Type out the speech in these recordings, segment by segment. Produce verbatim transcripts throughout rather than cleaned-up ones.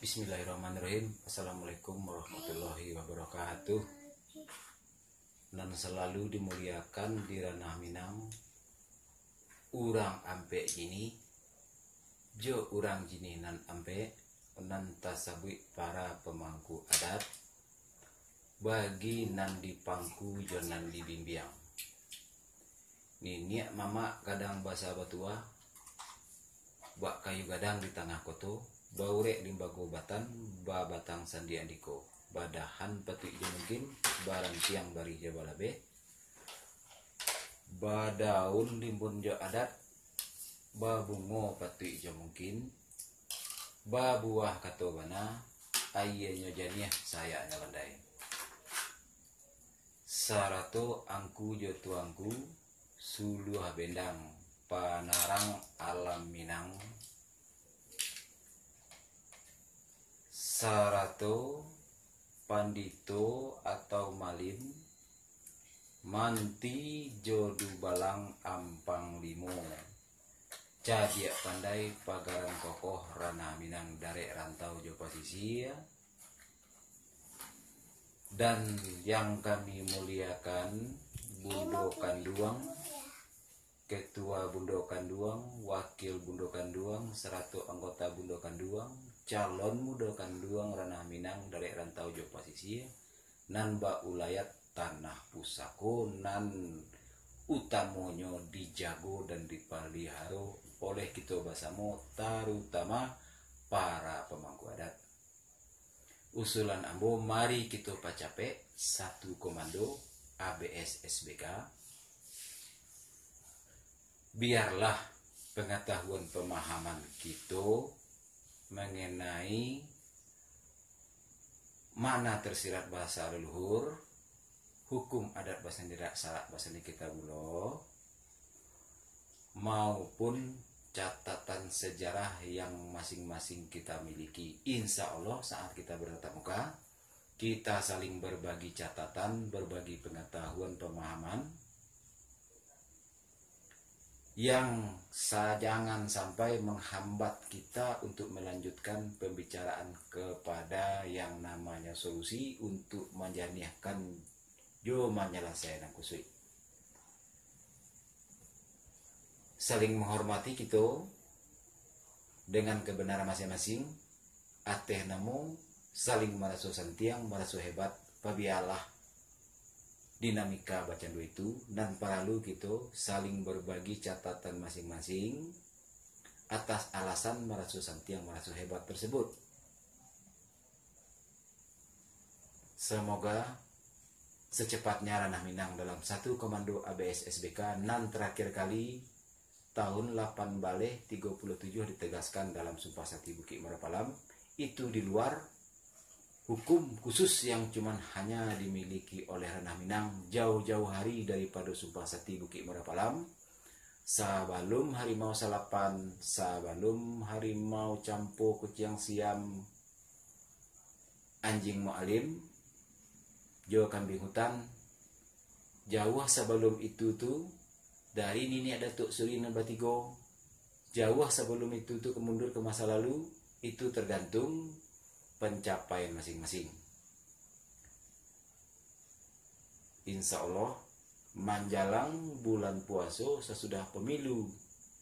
Bismillahirrahmanirrahim. Assalamualaikum warahmatullahi wabarakatuh. Nan salalu dimuliakan di Ranah Minang, urang ampek jini, jo urang jini nan ampek, nan tasabuik para pamangku adat, bagi nan dipangku jo nan dibimbiang. Niniak mamak gadang basa batua, bak kayu gadang di tangah koto, baurek limbago batan, babatang sandi andiko, badahan patuik jo mungkin, barantiang barih jo balabeh, badaun limbun jo adat, babungo patuik jo mungkin, babuah kato bana, aianyo janiah, sayaknyo landai. Sarato angku jo tuangku, suluah bendang panarang alam Minang, sarato pandito atau malin, manti jo dubalang ampang limo, cadiak pandai pagaran kokoh Ranah Minang darek rantau jo pasisia, dan yang kami muliakan Bundo Kanduang, Ketua Bundo Kanduang, Wakil Bundo Kanduang, sarato anggota Bundo Kanduang, calon Bundo Kanduang Ranah Minang darek rantau jo pasisia, nan baulayat tanah pusako nan utamonyo dijago dan dipaliharo oleh kito basamo, tarutama para pamangku adat. Usulan ambo, mari kito pacapek satu komando A B S S B K. Biarlah pangatahuan pamahaman kito mangenai makna tersirat basa leluhur, hukum adat basandi dak sarak basandi Kitabullah, maupun catatan sejarah yang masing-masing kita miliki. Insya Allah, saat kita bertatap muka, kita saling berbagi catatan, berbagi pengetahuan, pemahaman, yang sa-, jangan sampai menghambat kita untuk melanjutkan pembicaraan kepada yang namanya solusi untuk manjaniahkan jo manyalasaikan kusuik. Saling menghormati kito dengan kebenaran masing-masing, ateh namo saling maraso santiang, maraso hebat, pabialah dinamika bacando itu, nan paralu kito saling berbagi catatan masing-masing atas alasan maraso santiang, maraso hebat tersebut. Semoga secepatnya Ranah Minang dalam satu komando A B S S B K nan terakhir kali tahun lapan baleh tigo puluh tujuh ditegaskan dalam Sumpah Sati Bukik Muara Palam, itu di luar hukum khusus yang cuman hanya dimiliki oleh Ranah Minang jauh-jauh hari daripado Sumpah Sati Bukik Muara Palam, sabalum harimau salapan, sabalum harimau campo kuciang siam, anjiang mualim, jo kambiang hutan. Jauah sabalum itu tu, dari niniak Datuak Suri nan batigo, jauah sabalum itu tu ka mundur ka masa lalu, itu tergantung pencapaian masing-masing. Insya Allah, manjalang bulan puaso sasudah pemilu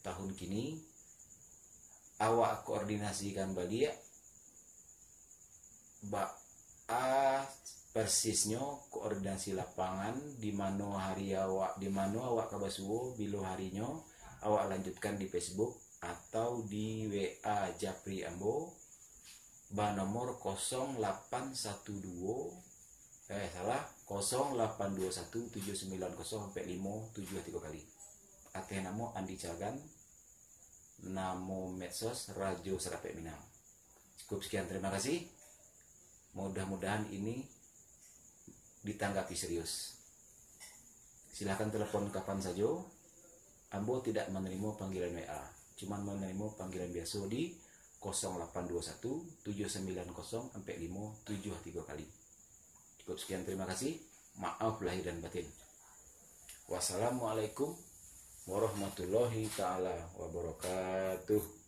tahun kini, awak koordinasikan baliak baa persisnyo koordinasi lapangan, di mano hari awak, di mano awak ka basuo, bilo harinyo awak lanjutkan di Facebook atau di W A Japri ambo, banomor kosong lapan satu duo, eh, salah, kosong lapan duo satu tujuah sambilan kosong ampek limo tujuah tigo kali. Ateh namo Andi Cagan, namo medsos Rajo Sarapek Minang. Cukup sekian, terima kasih. Mudah-mudahan ini ditanggapi serius. Silahkan telepon kapan sajo. Ambo tidak menerima panggilan W A, cuman menerima panggilan biaso di kosong lapan duo satu tujuah sambilan kosong ampek limo tujuah tigo kali. Cukup sekian, terima kasih. Maaf lahir dan batin. Wassalamualaikum warahmatullahi taala wabarakatuh.